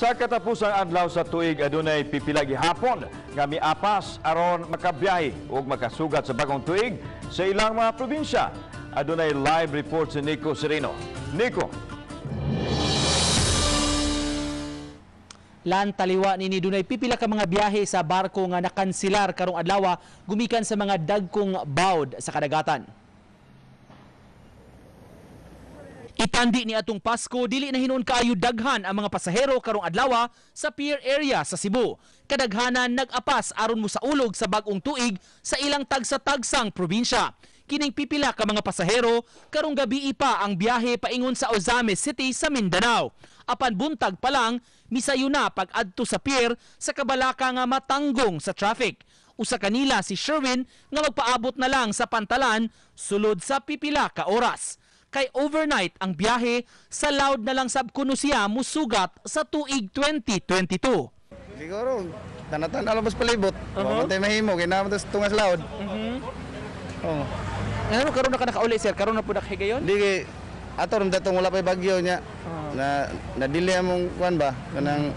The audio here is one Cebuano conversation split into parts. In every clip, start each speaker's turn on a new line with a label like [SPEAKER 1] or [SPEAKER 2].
[SPEAKER 1] Sa katapusang adlaw sa tuig, adunay pipila gihapon nga miapas aron makabiyahe ug makasugat sa bagong tuig sa ilang mga probinsya. Adunay live report si Nico Sereno. Nico.
[SPEAKER 2] Lan taliwa nini, dunay pipila ka mga biyahe sa barko nga nakansilar karong adlaw gumikan sa mga dagkong bawd sa kadagatan. Itandi ni atong Pasko, dili na hinuon kaayo daghan ang mga pasahero karong adlaw sa pier area sa Cebu. Kadaghanan nag-apas aron mo sa ulog sa bag-ong tuig sa ilang tagsa-tagsang probinsya. Kining pipila ka mga pasahero karong gabi pa ang biyahe paingon sa Ozamis City sa Mindanao. Apan buntag pa lang misayo na pag-adto sa pier sa kabalaka nga matanggong sa traffic. Usa kanila si Sherwin nga magpaabot na lang sa pantalan sulod sa pipila ka oras. Kay overnight ang biyahe, sa loud na lang sab kuno siya musugat sa tuig 2022.
[SPEAKER 3] Siguro, tanatan alabas palibot. Wa man tay mahimo kay naa man tas tungas loud. Oh.
[SPEAKER 2] Ano karon na ka nakauli, sir? Karon na pud nakahigayon?
[SPEAKER 3] Di kay ato ron datong wala pay bagyo niya. Na nadili among kuan ba kanang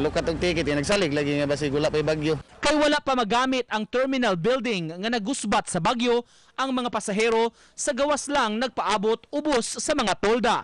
[SPEAKER 3] lukat og ticket kay nagsalig lagi nga basig wala pay bagyo.
[SPEAKER 2] Kay wala pa magamit ang terminal building nga nagusbat sa bagyo, ang mga pasahero sa gawas lang nagpaabot ubos sa mga tolda.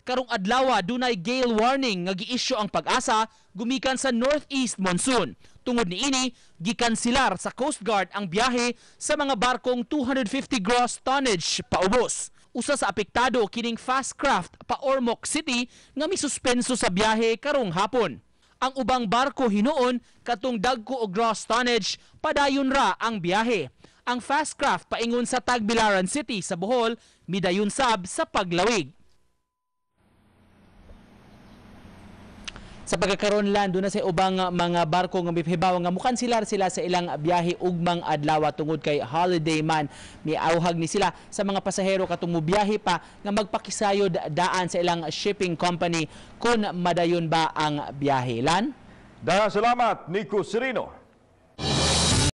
[SPEAKER 2] Karong adlaw dunay gale warning nga giisyu ang Pag-asa gumikan sa northeast monsoon. Tungod niini, gikansilar sa Coast Guard ang biyahe sa mga barkong 250 gross tonnage paubos. Usa sa apektado kining fast craft pa Ormoc City nga misuspenso sa biyahe karong hapon. Ang ubang barko hinuon katong dagko og gross tonnage padayon ra ang biyahe. Ang fast craft paingon sa Tagbilaran City sa Bohol midayon sab sa paglawig. Sa pagkakaroon lang, doon na sa ubang mga barko nga mihibaw nga mukansilar sila sa ilang biyahe ugmang adlaw tungod kay holiday man. Miauhag ni sila sa mga pasahero katong mubiyahe pa nga magpakisayod daan sa ilang shipping company kung madayon ba ang biyahe. Lan?
[SPEAKER 1] Daghang salamat, Nico Sereno.